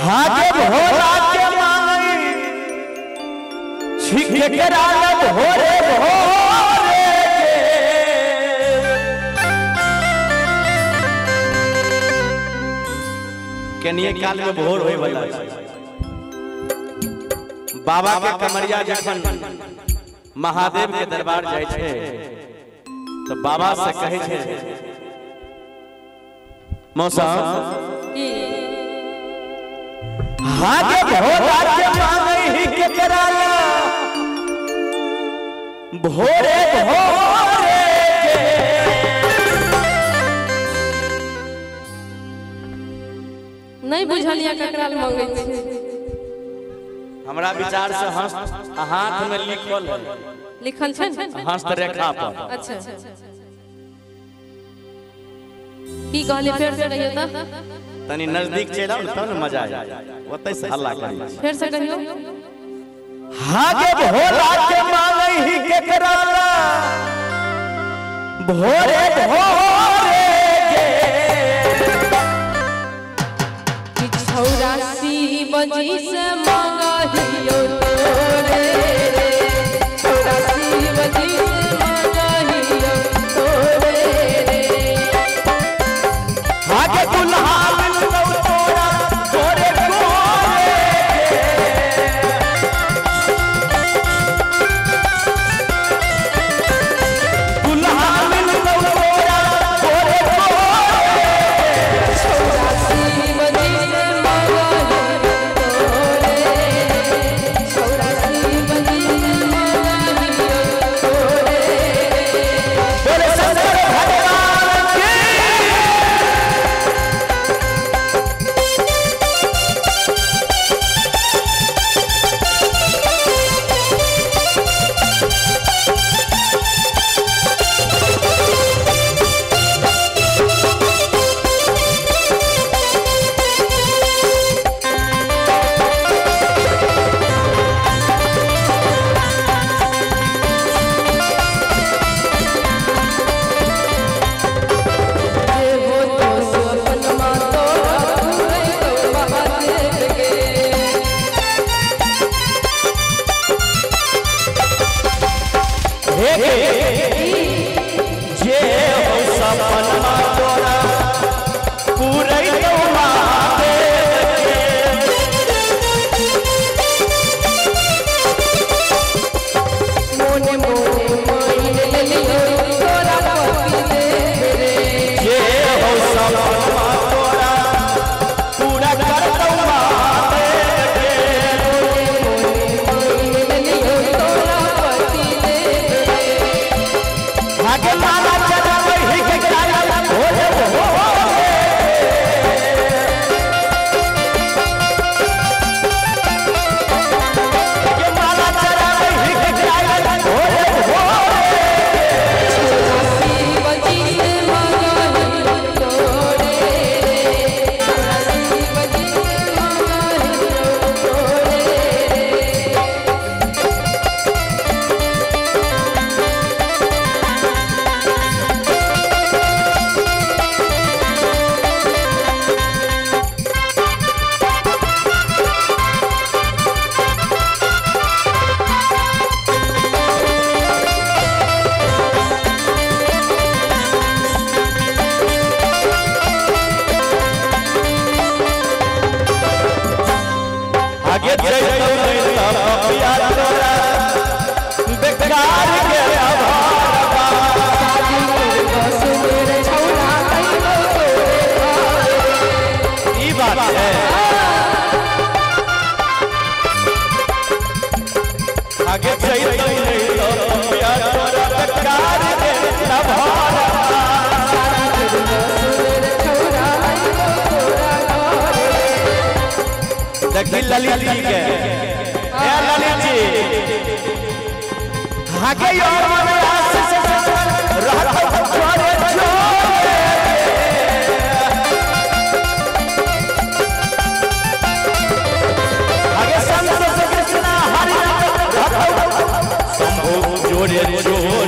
हागे भोला के मांगई छिके कराल भोरे भोरे के। कनिए काल में भोर होय वाला छै। बाबा के कमरिया जखन महादेव के दरबार जाय छै तो बाबा से कहे छै मौसा हागे भोला के मांगई के कराला भोरे भोरे के। नहीं बुझलिया ककरा मांगे छै। हमरा विचार से हंस हाथ में लिखल है, लिखल छै हस्त रेखा पर। अच्छा की कहले फेर से कहियो त तनी नजदीक चल आउ तब न मजा आय, ओतै से हल्ला करी। फेर से कहियो। हागे भोला के मांगई के कराला भोरे भोरे के। छौरा शिवजी से मांगहियो तोरे रे, छौरा शिवजी से मांगहियो तोरे रे। हागे दुल्हा मिलतौ तोरा गोरे गोरे के। दुल्हा मिलतौ तोरा गोरे गोरे के। छौरा शिवजी से मांगहियो तोरे रे, छौरा शिवजी से मांगहियो तोरे रे। बोले शंकर भगवान की। जे हो तो सपनमा तोरा पूरै तो महादेव के। हे जे हो सपनमा तोरा पूरै तो महादेव के। मोने मोने माइन लेलियो तोरा पति देव रे। जे हो सपनमा तोरा पूरा करतौ महादेव के। मोने मोने माइन लेलियो तोरा पति देव रे। हागे माला चढ़ावही के काला भोरे भोरे। के माला चढ़ावही के काला भोरे भोरे। छौरा शिवजी से मांगहियो तोरे रे, छौरा शिवजी से मांगहियो तोरे रे। आगे जइतौ नहीं त पपिया तोरा बेकार के अभाव। शादी करबो सुनर छौरा अइबो तोरे घर रे। ई बात है। आगे जइतौ नहीं त पपिया तोरा बेकार के अभाव। शादी करबो सुनर छौरा अइबो तोरा घर रे। देखी ललित जी के, ए ललित जी आगे और मन आस से रहत जोरे जोरे। आगे संत कृष्ण हरि रहत शंभु जोरे जोरे।